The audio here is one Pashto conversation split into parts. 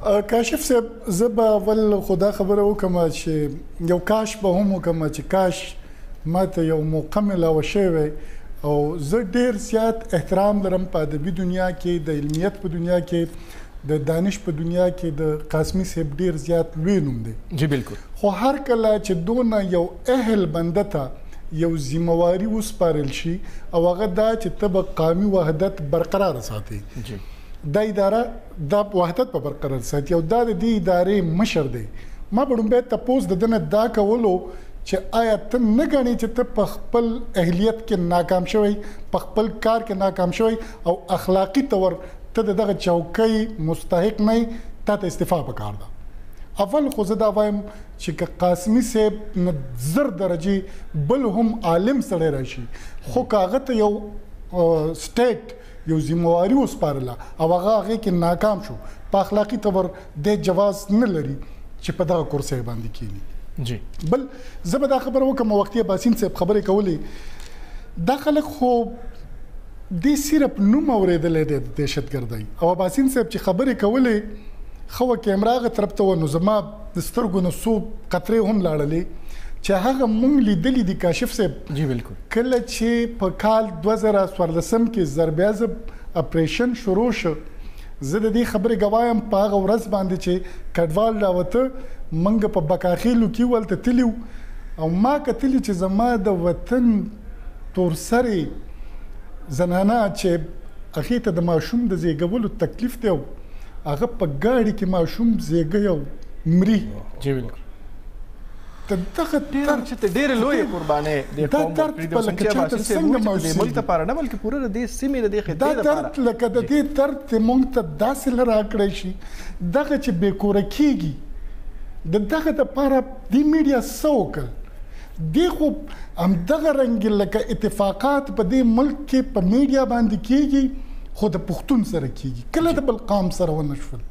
کاشف صاحب، زه به اول خو دا خبره وکم چې یو کاش به هم وکم چې کاش ماته یو موقع ملاوه شوی وای. او زه ډیر زیات احترام لرم په ادبي دنیا کې، د علمیت په دنیا کې، د دانش په دنیا کې د قاسمي صاحب ډیر زیات لوی نوم دی. جی بالکل. خو هر کله چې دونه یو اهل بنده ته یو ذمہواری وسپارل شي، او هغه دا چې ته به قامي وحدت برقرار ساتي، دا اداره دا وحدت په برقرار ساتي، او دا د دې ادارې مشر دی، ما به ړومبی تپوس د ده نه دا کولو چې آیا ته نه ګڼې چې ته په خپل اهلیت کې ناکام شوی، په خپل کار کې ناکام شوی، او اخلاقي طور ته د دغه چوکۍ مستحق نه یې، تا ته استعفا پکار ده. اول خو زه دا وایم چې که قاسمي صاحب نه 1000 درجې بل هم عالم سړی راشي، خو که هغه ته یو سټیټ یو ذمہواری وسپارله او هغه هغې کې ناکام شو، په اخلاقي طور د جواز نه لري چې په دغه کرسۍ باندې کینی. بل زه به دا خبره وکړم، وختي اباسین صاحب خبرې کولې، دا خلک خو دې صرف نوم اورېدلی دی د دهشتګردۍ، او اباسین صاحب چې خبرې کولې خو کیمره هغه طرف ته وه، نو زما د سترګو نه څو قطرې هم لاړلې چې هغه مونږ لیدلي دي. کاشف صاحب، جی بالکل، کله چې په کال 2014 کې ضرب عضب اپریشن شروع شو، زه د دې خبرې ګواه یم، په هغه ورځ باندې چې کډوال راوته، موږ په بکاخیلو کې ولته تللي وو، او ما کتلي چې زما د وطن تورسرې زنانه چې هغې ته د ماشوم د زیږولو تکلیف دی، او هغه په ګاډي کې ماشوم زیږوي او مري. جی بالکل. ته دغه درد چې ډېرې لویې قربانۍ د دا قوم درد ورکړي دي، په اوس لکه چې چاته عباسي صاحب څنګه وویل چې د دې ملک محسوسېږي؟ لپاره نه بلکې پوره د دې سیمې د دې دا خطې لپاره درد لکه د دې درد ته مونږ ته داسې له راکړی شي، دغه چې بې کوره کېږي د دغه دپاره دې میډیا څه وکړل؟ دې خو همدغه رنګ لکه اتفاقات په دې ملک کې په میډیا باندې کېږي، خو د پښتون سره کېږي، کله د بل قام سره ونه شول.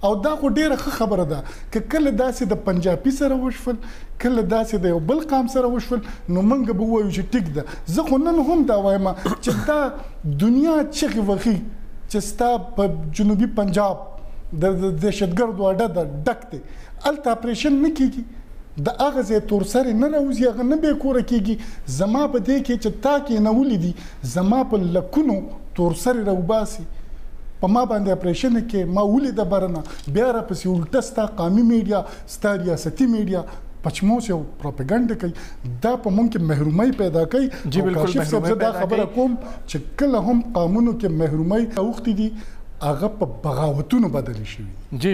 او دا خو ډېره ښه خبره ده که کله داسې د پنجابي سره وشول، کله داسې د یو بل قام سره وشول، نو موږ به ووایو چې ټیک ده. زه خو نن هم دا وایم چې دا دنیا چغې وهي چې ستا په جنوبي پنجاب د دهشتګردو اډه ده، ډک دی، هلته اپریشن نه کېږي، د هغه ځای تورسرې نه راوځي، هغه نه بې کوره کېږي. زما په دې کې چې تا کېنولي دي، زما په لکونو تورسرې راوباسي، په ما باندې اپریشن کې ما ولیده برنه، بیا راپسې الټه ستا قامي میډیا، ستا ریاستي میډیا پچموس یو پروپاګاندا کوي، دا په مونږ کې محرومۍ پیدا کوي. جی بالکل، کاشف صاحب، زه دا محرومۍ پیدا خبره کوي. کوم چې کله هم قامونو کې محرومۍ اوښتې دي، هغه په بغاوتونو بدلې شوي دي. جی.